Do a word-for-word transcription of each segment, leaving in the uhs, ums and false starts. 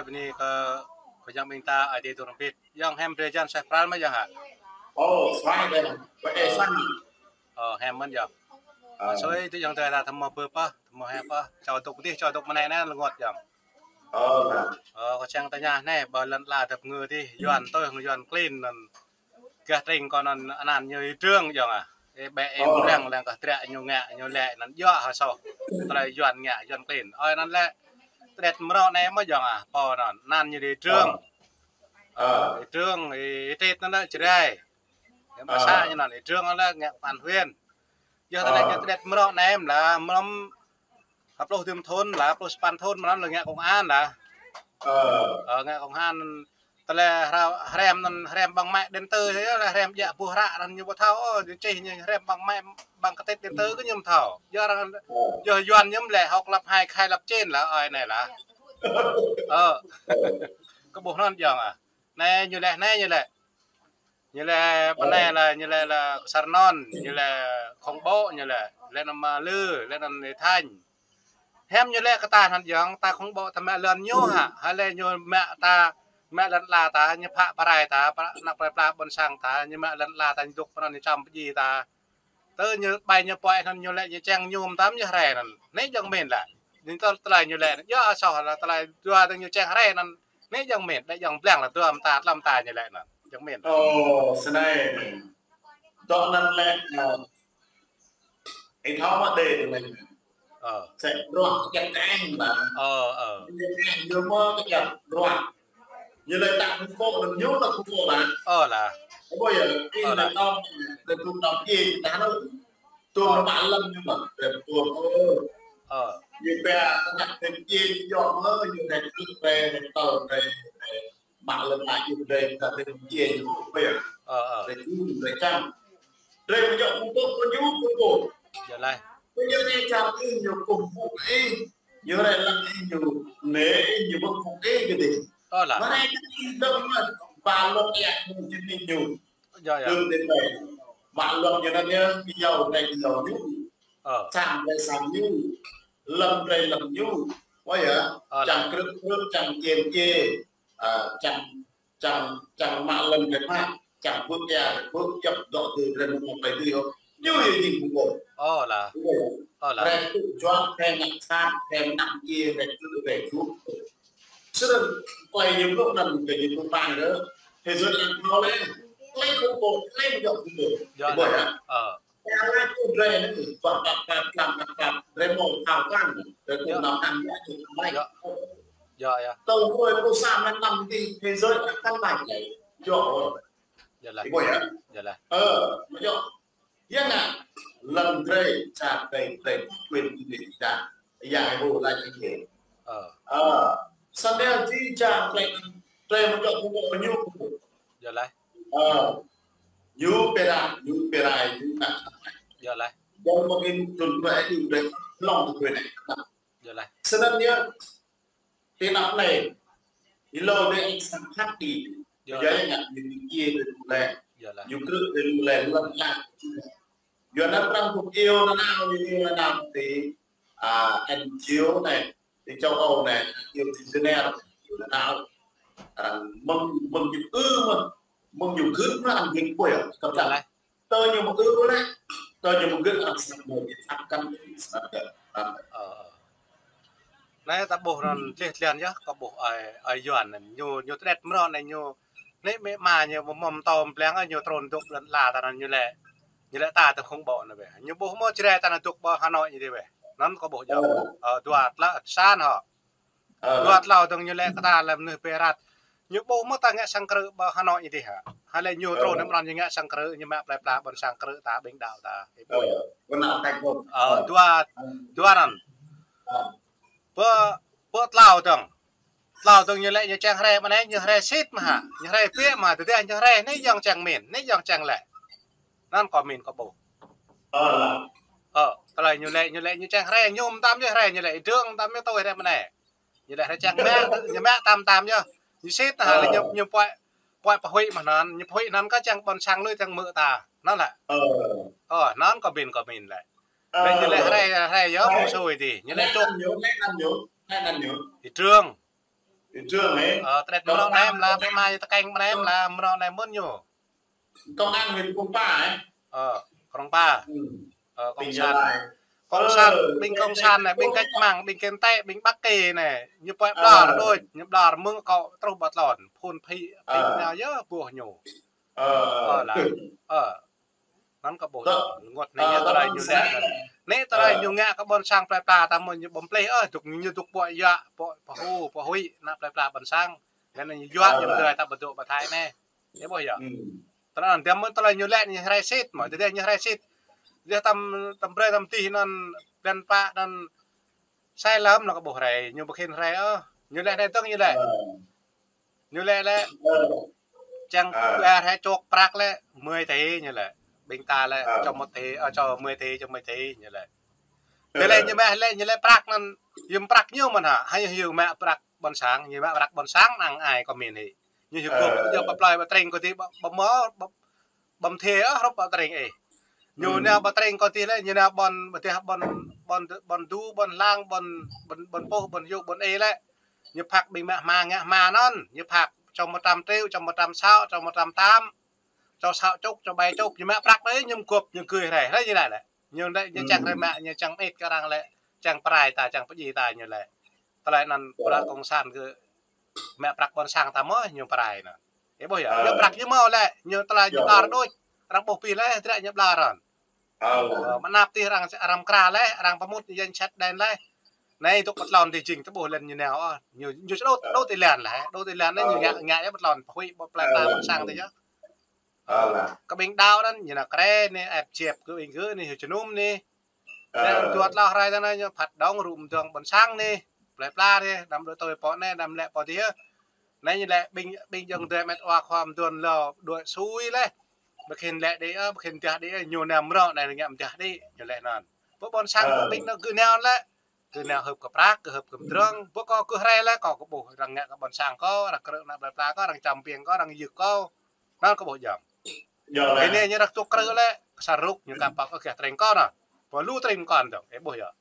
Bơni kơ, kơ yang ƀing ta ai tiê tŭ rơmbit. Yang hiam drơi jan suaih pral mơ̆ yang hă? Ơ, suaih dêh. Ơ, suaih. Ơ, hiam mơ̆n yang. Ơ. Ơ, sui tui yang tơi ta tơma bơ pơh, tơma hiam pơh. Čô tŭk dih, čô tŭk mơnai anai lơngot yang. Ơ, lah. Ơ, kơ čang tơña anai, ƀơi lŏn ala tơpơngư dih, Yuan tui, Yuan klin anŭn. Gah tring kơ anŭn anăn ñu Y Trương yang ah. Ê, ƀĕ ê mrăng lăng kơ trĕ ñu ngă, ñu lĕ anŭn yua hă soh. Tơlơi Yuan ngă, Yuan klin. Ơi anŭn lĕ tơđet mrô anai mơ̆ yang ah, pô anŭn. Anăn ñu Y Trương. Ơ. Ơ, Y Trương, Y, Y Tết anŭn lĕ Jrai. Yang ƀă sa ñu anŭn, Y Trương anŭn lĕ ngă công an huyện. Yua tơlơi ñu tơđet mrô anai mơ̆ lah, mrô hơpluh dŭm thŭn lah, pluh sapăn thŭn mơ̆n lĕ ngă công an lah. Ơ. Ơ, ngă công an tơlơi hrăm, hrăm anŭn, hrăm ƀăng mă điện tử yơh lah, hrăm djă ƀuh hră anŭn ñu ƀu thâo, ơ, ñu čih ñu hrăm ƀăng mă, ƀăng kơtit điện tử kơ ñu ƀu thâo. Yua arăng, yua Yuan ñu lĕ hŏk lăp hai khai lăp čên lah, ơi anai lah. Ơ. Kơ ƀuh anŭn yang ah. Anai ñu lĕ, anai ñu lĕ. Ñu lĕ pơ anai lah, ñu lĕ lah Ksar Non, ñu lĕ khŏng ƀô̆, ñu lĕ, lĕ anăm Lư, lĕ anăm Ê Thanh. Hiam ñu lĕ kơ ta anŭn yang, ta khŏng ƀô̆ ta mă lŏn ñu hă, hă lĕ ñu mă ta, mă lŏn ala ta, ñu phă pơrai ta, pơrai anăp pơrai pla ƀôn sang ta, ñu mă lŏn ala ta, ñu dŏ pơ anŭn ñu čăm pơdjai ta. Tơ ñu ƀai ñu pơai anŭn ñu lĕ ñu čang ñu mơtam ñu hrơi anŭn. Anai yang mĭn lah. Ñu tơl-, tơlơi ñu lĕ anŭn. Yua soh lah tơlơi dua tơ̆ng ñu čang hrơi anŭn. Anai yang mĭn, đĕ yang blang lah dua mơta, tlam mơta ñu lĕ anŭn. Yang mĭn. Ơ, snei. Dŏ anŭn lĕ, ơ, ih thâo mă đê tơlơi. Ơ. Sĕ ruah kơ čang tơeng lah. Ơ, ơ. Ñu mă kơ čang ruah. Ñu lĕ ta khŏng ƀô̆, anŭn ñu ta khŏng ƀô̆ lah. Ơ lah. Ơ, ƀơi yơh, ih lĕ tơm, lĕ tŭm tơm ih ta anŭn. Tŭm anŭn mă lŏn ñu mă, lĕ tŭm, ơ. Ơ. Ñu pia, anăp tơm ih ñu yŏ mơ̆, ñu lĕ tŭm pia, lĕ tŭm pia, lĕ mă lŏn ta ñu lĕ ta tơm ih ñu ƀơi yơh. Ơ, ơ. Lĕ tŭm, lĕ čang. Lĕ mă yŏ khŏng ƀô̆, khŏng ñu khŏng ƀô̆. Yơh lah. Khŏng ñu anai čang ih ñu khŏng ƀô̆ ih. Ñu rai lăng ih ñu, anai ih ñu ƀơ̆ng khŏng ih kơ dih. Ơ lah. Mă anai kơ ih dŏ mă, ba lŏn ih ñu jing ih ñu. Yơh, yơh. Đơ̆ng dih rai. Mă lŏn ñu anŭn yơh, kơ yua rai kơ yua ñu. Ơ. Sang rai sang ñu. Lŏn rai lŏn ñu. Ơ yơh. Ơ lah. Čang krư̆ krư̆, čang kiên kiên. Ơ, čang, čang, čang mă lŏn rai mă. Čang ƀuh ia, ƀuh ia dŏ tui rai mơ̆ng mơ̆ng rai tui yơh. Ñu yơh jing ƀuh. Ơ lah. Ơ lah. Rai tŭ juă, rai ngă sat, rai mơnă ia, rai tŭ, rai tŭ. Snăn, tơlơi ñu ƀuh anŭn, tơlơi ñu ƀuh ƀai rơ. Thế giới anŭn thâo lĕ. Tơlơi khŏng ƀô̆, tơlơi mă yŏ khŏng ƀô̆. Yơh. Ƀuh yơh. Ơ. Tơlơi ñu rai anŭn, ƀă ƀă ƀă, tlam ƀă ƀă, rai mơ̆ng thâo kăn. Rai tŭ nao kăn yơh, tơlơi. Yơh. Yơh, yơh. Tơl hrơi pô sa mă năm dih, thế giới anŭn kăn ƀai lĕ. Yơh. Yơh lah. Ih ƀuh yơh. Yơh lah. Ơ, mă yŏ. Yang ngă, lŏn drơi, čar drơi, drơi, quyền tự do ta. Yang hơô laĭ ih. Ơ. Ơ, samơ̆ jih jang drơi, drơi mă yŏ khŏng ƀô̆ ñu khŏng ƀô̆. Yơh lah. Ơ, ñu pơrai, ñu pơrai, ñu ngă. Yơh lah. Dŏ mơ̆ng ih trŭn drơi, ih drơi, lŏng drơi anai. Yơh lah. Snăn yơh, ti anăp anai, ih lŏ dêh ih sang khăp ti. Yơh. Yua yang ngă ñu ƀu kiê dêh lu lĕ. Yơh lah. Ñu krư̆ dêh lu lĕ, lŏn lăng. Yua anŭn arăng ƀu iâu nanao, ñu iâu nanao ti, a, N G O anai, ti châu Âu anai, iâu ti Geneva, iâu nanao. Arăng mơ̆ng, mơ̆ng ñu ư mơ̆n, mơ̆ng ñu gưt mơ̆n, arăng gưt ƀuh yơh, kơp čang. Yơh lah. Tơ ñu mơ̆ ư lĕ, tơ ñu mơ̆ gưt arăng sat mơ̆, sat kăn, sat kăn. Ơ, ơ. Anai ta ƀuh anŭn tleh tlian yơh, kơ ƀuh ơi, ơi Yuan anŭn, ñu, ñu tơđet mrô anai ñu, anai mĕ ma ñu mơ̆ mơ̆ tơm blang, ñu trŭn dŏ lŏn ala ta anŭn ñu lĕ, ñu lĕ ta tơ khŏng ƀô̆ anŭn wĕ. Ñu ƀuh mơ̆ Jrai ta anŭn dŏ ƀơi Hà Nội ñu dih wĕ. Anŭn kơ ƀuh yơh. Ơ. Ơ, dua tla, san hŏ. Ơ. Dua tlâo dơ̆ng ñu lĕ kơ ta lĕ mơnuih pơrat. Ñu ƀuh mơ̆ ta ngă sang krư̆ ƀơi Hà Nội ñu dih hă. Hă lĕ ñu trŭn anŭn ñu ngă sang krư̆, ñu mă plơi pla ƀôn sang krư̆ ta ƀing đaŏ ta. Ơ, ƀôn đaŏ ta kơ. Ơ, dua, dua anŭn. Ơ. Pơ, pơ tlâo dơ̆ng. Tlâo dơ̆ng ñu lĕ ñu čang hrơi mơ̆ anai, ñu hrơi sĭt mơ̆ hă. Ñu hrơi pĕ mơ̆, tơdah ñu hrơi, anai yang čang mĭn, anai yang čang lĕ. Anŭn kơ mĭn kơ ƀuh. Ơ, lah. Ơ, tơlơi ñu lĕ, ñu lĕ ñu čang hrơi, ñu mơtam ñu hrơi, ñu lĕ Y Trương mơtam ñu tui hrơi mơ̆ anai. Ñu lĕ hrơi čang mă, ñu mă tam tam yơh. Ñu sĭt anŭn hă, ñu, ñu pơai, pơai pơhuĭ mơ̆n anŭn, ñu pơhuĭ anŭn kơ čang ƀôn sang lui čang mơ̆ ta. Anŭn lah. Ơ. Ơ, anŭn kơ mĭn kơ mĭn lĕ. Ơ. Lĕ ñu lĕ hrơi, hrơi yơh, ƀu sui dih. Ñu lĕ čŭk. Y Trương. Thị trường ấy. Ờ, tret mrô anai mơ̆n lah, pơ mai tơkeng mơ̆n lah, mrô anai mơ̆n ñu. Công an huyện Krông Pa ấy. Ờ, Krông Pa. Ừ. Ờ, Cộng sản. Cộng sản, ƀing cộng sản anai, ƀing cách mạng, ƀing kinh tế, ƀing Bắc Kỳ anai, ñu pơhiăp đôč, ñu ƀlŏr mơ̆ng kâo truh ƀơi tơlơi phun phĭ, phĭ nao yơh ƀuh ñu. Ờ, lah. Ờ. Anŭn kâo ƀuh. Rơngot anai ñu tơlơi ñu lĕ anŭn. Anai tơlơi ñu ngă kơ ƀôn sang plơi pla ta mơ̆n ñu ƀu plih ôh, dŏ ñu dŏ pơhiăp, pơhiăp, pơhiăp, ană plơi pla ƀôn sang. Anŭn ñu yua ñu tơlơi ta ƀu dŏ pơ Thái anai. Ih ƀuh yơh. Tơlơi anŭn, tơdah mơ̆n tơlơi ñu lĕ ñu rai sĭt mơ̆n, tơdah ñu rai sĭt. Tơdah tăm, tăm brơi tăm tih anŭn, blan pă anŭn, sai lăm anŭn kâo ƀuh rai, ñu ƀu khĭn rai ôh. Ñu lĕ anai tơ̆ng ñu lĕ. Ñu lĕ lĕ. Čang kơ rai čŏk prăk lĕ, mười tỷ ñu lĕ. Ƀing ta lĕ, čô một tỷ, ơ, čô mười tỷ, čô mười tỷ ñu lĕ. Tơlơi ñu mă lĕ, ñu lĕ prăk anŭn, yua prăk ñu mơ̆n hă, hai yua mă prăk ƀôn sang, ñu mă prăk ƀôn sang năng ai kơ min hĭ. Ñu hyu gŏp, ñu pơplơi ƀă tring kơ ti ƀă, ƀă mơ̆, ƀă, ƀă mơthê ôh, hrup ƀă tring ih. Ñu nao ƀă tring kơ ti lĕ, ñu nao ƀôn, ƀă tih ƀôn, ƀôn, ƀôn du, ƀôn lăng, ƀôn, ƀôn, ƀôn pôh, ƀôn yŭ, ƀôn ê lĕ. Ñu phak ƀing mă hma, ngă hma anŭn, ñu phak čô một trăm triệu, čô một trăm sáu, čô một trăm tám, čô sáu chục, čô bảy chục, ñu mă prăk đơi, ñu gŏp, ñu gưi rai, rai ñu lĕ lĕ. Ñu lĕ, ñu čang rai mă, ñu čang mĭt kơ arăng lĕ, čang pơrai ta, čang pơdjai ta ñu lĕ. Tơlơi anŭn bruă cộng sản kơ mă prăk ƀôn sang ta mơ̆ ñu pơrai anŭn. Ih ƀuh yơh, ñu prăk ñu mơ̆ lĕ, ñu tơlơi ñu ƀlŏr đôč. Arăng ƀuh pih lĕ, dră ñu ƀlŏr anŭn. Ơ, mơnap tih arăng, arăng mơkra lĕ, arăng pơmŭt danh sách đen lĕ. Anai dŏ pơtlon ti jing tơƀuh lĕ ñu nao, ơ, ñu, ñu đôč, đôč ti lăn lĕ, đôč ti lăn anai ñu ngă, ngă yơh pơtlon, pơhuĭ, pơplơi ta ƀôn sang ti yơh. Ơ, kơ ƀing đaŏ anŭn, ñu nao kre anai, ĕp jep kơ ƀing gơ̆ anai, hyu jơnum anai. Anai, dua tơlơi rai ta anai, ñu phat dŏng rŭ mơdơ̆ng ƀôn sang anai. Plơi pla anai, đăm đuaĭ tui pô anai, đăm lĕ pô dih. Anai ñu lĕ ƀing, ƀing jơ̆ng dui met wa khua mơduôn lŏ đuaĭ sui lĕ. Ƀu khĭn lĕ đĭ, ơ, ƀu khĭn dah đĭ, ơ, ñu nao mrô anai ngă mdah đĭ, ñu lĕ anŭn. Pơ ƀôn sang pơ ƀing anŭn gơ̆ nao lĕ. Gơ̆ nao hưp kơ prăk, gơ̆ hưp kơ mơdrŏng. Pơ kâo gơ̆ rai lĕ, kâo kơ ƀuh arăng ngă kơ ƀôn sang kâo, arăng krư̆ ană plơi pla kâo, arăng čăm piêng kâo, arăng yưk kâo. Anŭn kâo ƀuh jăm. Anai ñu răk tŭk krư̆ lĕ, sa rŭk ñu kăm păk ôh gah tring kâo anŭn. Pơ lu tring kâo anŭn dŏng, ih ƀuh yơh.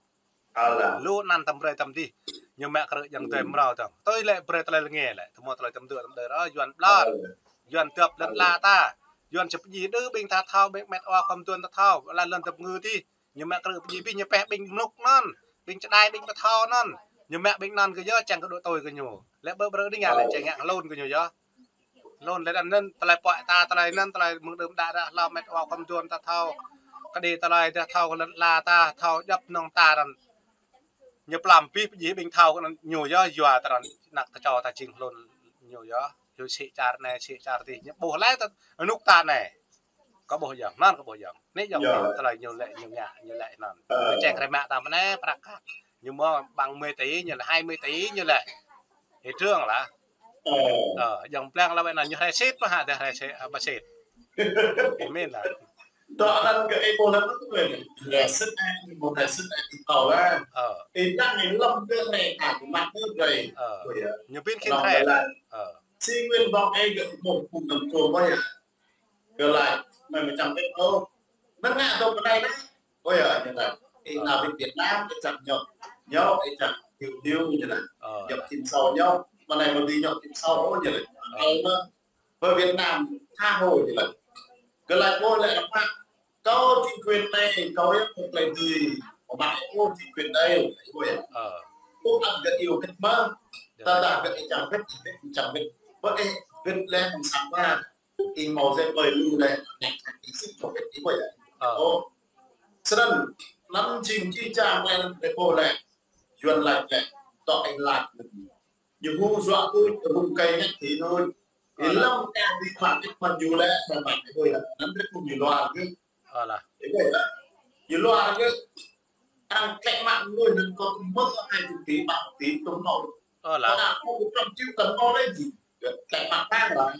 Lu anăn tăm brơi tăm dih. Ñu mă krư̆ jơ̆ng dui mrô dŏng. Tui lĕ brơi tơlơi lơnge lĕ. Tơmô tơlơi tơm dua tơm đơi rơ, Yuan ƀlŏr. Yuan tơp lŏn la ta. Yuan čơp ji đơ ƀing ta thâo, ƀing met wa khua mơduôn ta thâo. Lăn lŏn tơp ngư tih. Ñu mă krư̆ pơdjai pih ñu pĕ ƀing mlŭk anŭn, ƀing čơđai ƀing pơthâo anŭn. Ñu mă ƀing anŭn kơ yơh čang kơ đuaĭ tui kơ ñu. Lĕ ƀơ ƀrơ đĭ ngă lĕ čang ngă hlŭn kơ ñu yơh. Hlŭn lĕ anŭn tơlơi pơhiăp ta tơlơi anŭn tơlơi mơ̆ng đưm đă đă hlâo met wa khua mơduôn ta thâo. Kơđi tơlơi ta thâo kơ lŏn la ta thâo djŏp nŏng ta anŭn. Ñu pơlăm pih pơdjai ƀing thâo kơ anŭn ñu yơh yua tơrăn anăk ta čô ta jing hlŭn ñu yơh. Yua sĭ čar anai sĭ čar dih ñu ƀuh lĕ ta anŭk ta anai. Kâo ƀuh jăm, anŭn kâo ƀuh jăm. Anai jăm tơlơi ñu lĕ, ñu ngă, ñu lĕ anŭn. Ñu čang rai mă ta mơ̆n anai, prăk kăk. Ñu mơ̆ ƀăng mười tỷ, ñu lĕ hai mươi tỷ, ñu lĕ. Thị trường lah. Ơ, jăm plang lah ƀơi anŭn, ñu rai sĭt mơ̆ hă, dah rai sĭt, ơ, ƀă sĭt. Ih min lah. Dŏ anŭn kơ ih ƀuh anŭn kơ ih. Rai sĭt, ih ƀuh rai sĭt, ih thâo lah. Ih dăng ih lŏm kơ rai, ta kơ mă kơ rai. Ñu pin khĭn rai. Ơ. Sĭ nguyên bŏng ih gơ̆ ƀuh phung năm tuôm ƀơi. Gơ̆ laĭ, mơi mơčăm pĕ ôh. Mơ̆n ngă dŏ pơ anai anai. Ôi, ơ, ñu laĭ. Ih nao pơ Việt Nam, ih čang ñu. Ñu, ih čang hiu hiu ñu laĭ. Ñu čim sâu ñu. Mơ̆ng anai mơ̆ ƀu ñu čim sâu ôh ñu laĭ. Ơ, mơ̆ pơ Việt Nam tha hồ ñu laĭ. Gơ̆ laĭ ƀuh lĕ rơmang. Kâo chính quyền anai, kâo yơh kơ tơlơi dưi. Mơ̆ mă ôh chính quyền anai. Ôi, ơ. Ƀuh ăt gơ̆ iâu hơget mơ̆. Tơdah gơ̆ ih čang hơget, ih čang hơget. Ƀơi ih hơget lĕ mơ̆ng sang ta. Ih hmâo jĕ ƀơi lu lĕ, ngă hăng ih sĭt kơ ih ƀuh yơh. Ơ. Ơ. Snăn, anăn jing či čang lĕ anăn ih ƀuh lĕ. Yuan laĭ lĕ, dŏ ih laĭ. Ñu hu juă tui, rŭng kơi ngă thĭ tui. Ih lŏm ka dih mă ih mă ñu lĕ, mă mă ih ƀuh yơh. Anăn ih ƀuh ñu luar gơ̆. Ơ lah. Ih ƀuh yơh. Ñu luar gơ̆. Arăng tlĕ mă mơnuih anŭn kơ mơ̆ hai chục tỷ, ba chục tỷ, tŭm nol. Ơ lah. Kơ ană kâo ƀu trăm triệu tŭm nol lĕ jing. Tlĕ mă ta lah.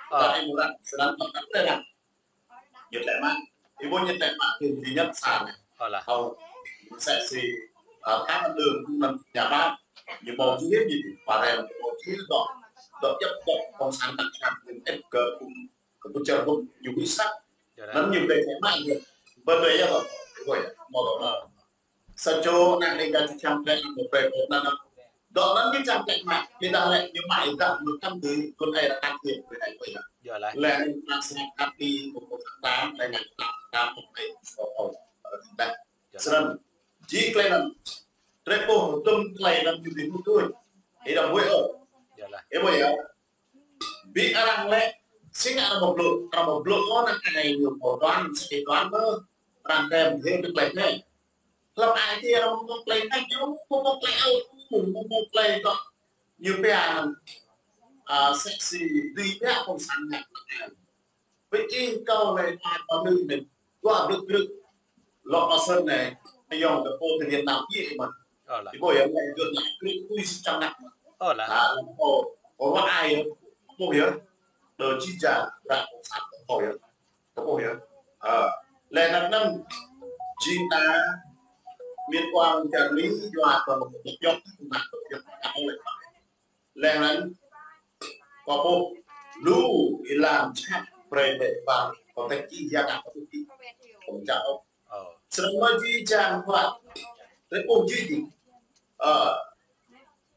Ơ. Kơ ih mơ̆ răng, snăn mă ta lĕ răng. Ñu tlĕ mă. Ih ƀuh ñu tlĕ mă, kơ jing ñăp sa lĕ. Ơ lah. Hâo, mơsĕ si, ơ, tháng lương kơ anăn ñu mă. Ñu hmâo jih, ñu pơrem, ñu hmâo jih dŏ. Dŏ djăp dŏ, cộng sản ta čang, ñu ĕp kơ, kơ pơčer ƀuh, ñu ƀu sat. Anăn ñu tlĕ mă, ñu. Ƀơi ƀơi yơh, ƀơi yơh, hmâo dŏ mă. Sa čô ană Đêga či čang tlĕ, anăn ƀơi ƀơi anăn. Dŏ anŭn ñu čang tĕk mă, ƀiădah lĕ ñu mă ih dăp mơ̆ng tăm tui, kơ ai rơkăn tui, kơ ai kơ ai. Yơh lah. Lĕ anŭn ta srăng hati, kơ kơ ta, lĕ anŭn ta, ta, kơ ai, kơ ai, kơ ai. Yơh lah. Snăn, jing klei anŭn. Drơi ƀuh tŭm klei anŭn ñu ƀu mŭt tui. Ih đăm ƀuh ôh. Yơh lah. Ih ƀuh yơh. Ƀing arăng lĕ, si ngă arăng mă blŭ, arăng mă blŭ, ơ, ană anai ñu mă đoan, sĭt đoan mơ̆, arăng tem hil kơ klei anai. Hlăm ai tiê arăng mă klei anai, ñu mă klei ăl, mă klei dŏ. Ñu pia anŭn, a, sĕ si dưi pia kông san ngă. Ƀing ih kâo lĕ ai pơmĭn anai, dua blư̆ krư̆. Lŏ mă sơ̆n anai, ayŏng kơ pô tơ Việt Nam yơh mơ̆n. Ơ lah. Ih ƀuh yơh, anai jơ̆ anai krư̆ tui si čang ngă mơ̆n. Ơ lah. Hă, lăm pô, pô wă ai yơh, ƀuh yơh. Đơ jih jang, ră kông san kơ pô yơh. Kơ ƀuh yơh. Ơ, lĕ anŭn anŭn, jing ta, miên kuang čar ni, yua kơ mă kơ dŏ djŏp, mă kơ dŏ djŏp, ta ƀuh lĕ. Lĕ anŭn, kơ ƀuh, lu, ih lăng čăk, brơi lĕ ƀă, kơ tĕk ih yua kơ tĕk ih. Kơ čăk ôh. Ơ. Snăn mơ̆ jih jang ƀă. Drơi ƀuh jih jih. Ơ,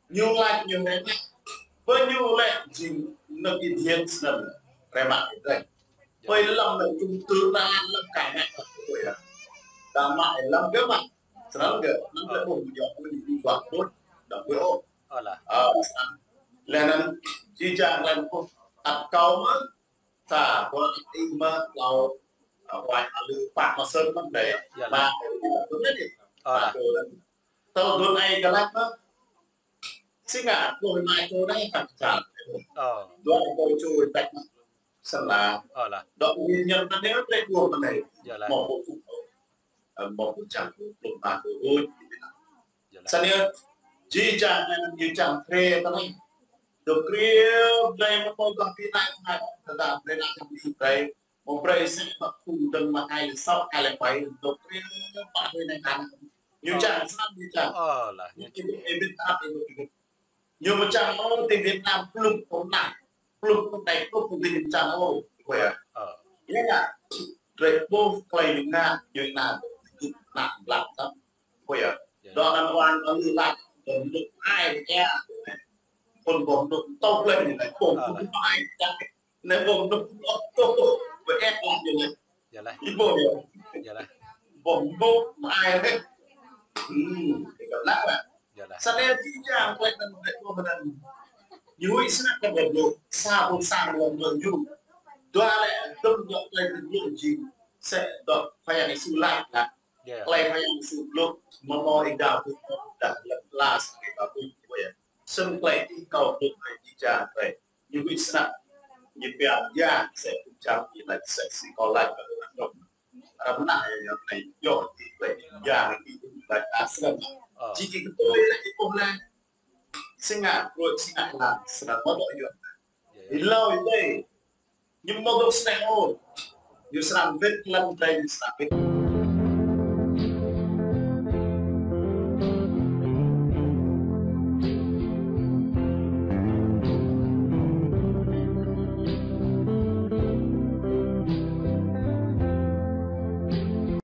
ñu laĭ ñu rai mă. Ƀơi ñu lĕ jing nơ̆ng ih hiam snăn rai mă ih rai. Ƀơi lăm lĕ jum tơ ta lăm kơ mă ih rai. Ta mă ih lăm kơ mă. Snăn kơ, anŭn lĕ ƀuh ñu yơh, ñu ƀuh ƀuh. Đăm ƀuh ôh. Ơ lah. Ơ, snăn. Lĕ anŭn, jih jang lĕ ƀuh. Ăt kâo mơ̆, ta, ƀuh ih mơ̆, hlâo, ơ, wai alư pă mă sơ̆n mơ̆n dih. Yơh lah. Mă, ih mă, ƀuh anai dih. Ơ lah. Mă, ƀuh anai. Tơl dŏ ai kơ lăk mơ̆. Si ngă, ƀuh mă čô đah kăk čar. Ơ. Dŏ ai kơ čô đah. Sơla. Ơ lah. Dŏ ñu ñăm anai, drơi ƀuh anai. Yơh lah. Mă ƀuh čô. Ơ, mă ƀuh čang, ƀuh mă ƀuh. Yơh lah. Snăn yơh, jih jang anŭn ñu čang krê tơlơi. Dŏ krê, drơi mă ƀuh gah pi nai, mă, tơdah drơi nai čang pi drơi. Mă brơi sĕ mă khung dơ̆ng mă ai lĕ sŏ, ai lĕ ƀai, dŏ krê, pă ƀai nai kan. Ñu čang, snăn ñu čang. Ơ lah, ñu čang. Ih ƀuh, ih ƀuh, ih ƀuh. Ñu mă čang ôh, ti Việt Nam, plŭk kơ anai. Plŭk kơ anai, plŭk kơ anai ñu čang ôh. Ƀuh yơh. Ơ. Yơh lah. Drơi ƀuh klei ñu ngă, ñu ngă, ñu ngă blak tăm. Ƀuh yơh. Yơh. Dŏ anŭn wang, anŭn lăk, dŏ mơnŭk ai, yơh. Pun ƀuh mơnŭk tŏk lĕ ñu anai, ƀuh mơnŭk ai, yơh. Anai ƀuh mơnŭk tŏk, ƀuh ai, yơh. Yơh lah. Ih ƀuh yơh. Yơh lah. Ƀuh mơnŭk ai, yơh. Hmm, ih kơ lăk lah. Yơh lah. Sa anai jih jang klei anŭn, klei ƀuh anŭn. Ñu huĭ snăk kơ ƀuh, sa ƀuh sa ƀuh ƀuh ñu. Dua lĕ, tŭm dŏ klei ƀuh jing. Sĕ dŏ Khua Yang Yêsu laĭ lah. Yơh. Klei Khua Yang Yêsu blŭ, mơmŏ ih dŏ ƀuh, dah lĕ la sa ih dŏ ƀuh, ƀuh yơh. Snăn klei ih kâo ƀuh anai jih jang klei. Ñu huĭ snăk. Ñu pia yơh, sĕ ƀuh jang ih laĭ sĕ si kâo laĭ kơ anŭn. Arăng mơnă yơh, yơh, anai, yơh, ih klei, yơh, ih laĭ ta snăn. Ơ. Jing kơ tui lĕ, ih ƀuh lĕ. Si ngă, ruai si ngă lăng, snăn mơ̆ dŏ yơh. Yơh, yơh. Ih hlâo ih dơi. Ñu mơ̆ dŏ snăn ôh. Ñu srăng wĭt lăng dơi, ñu srăng wĭt.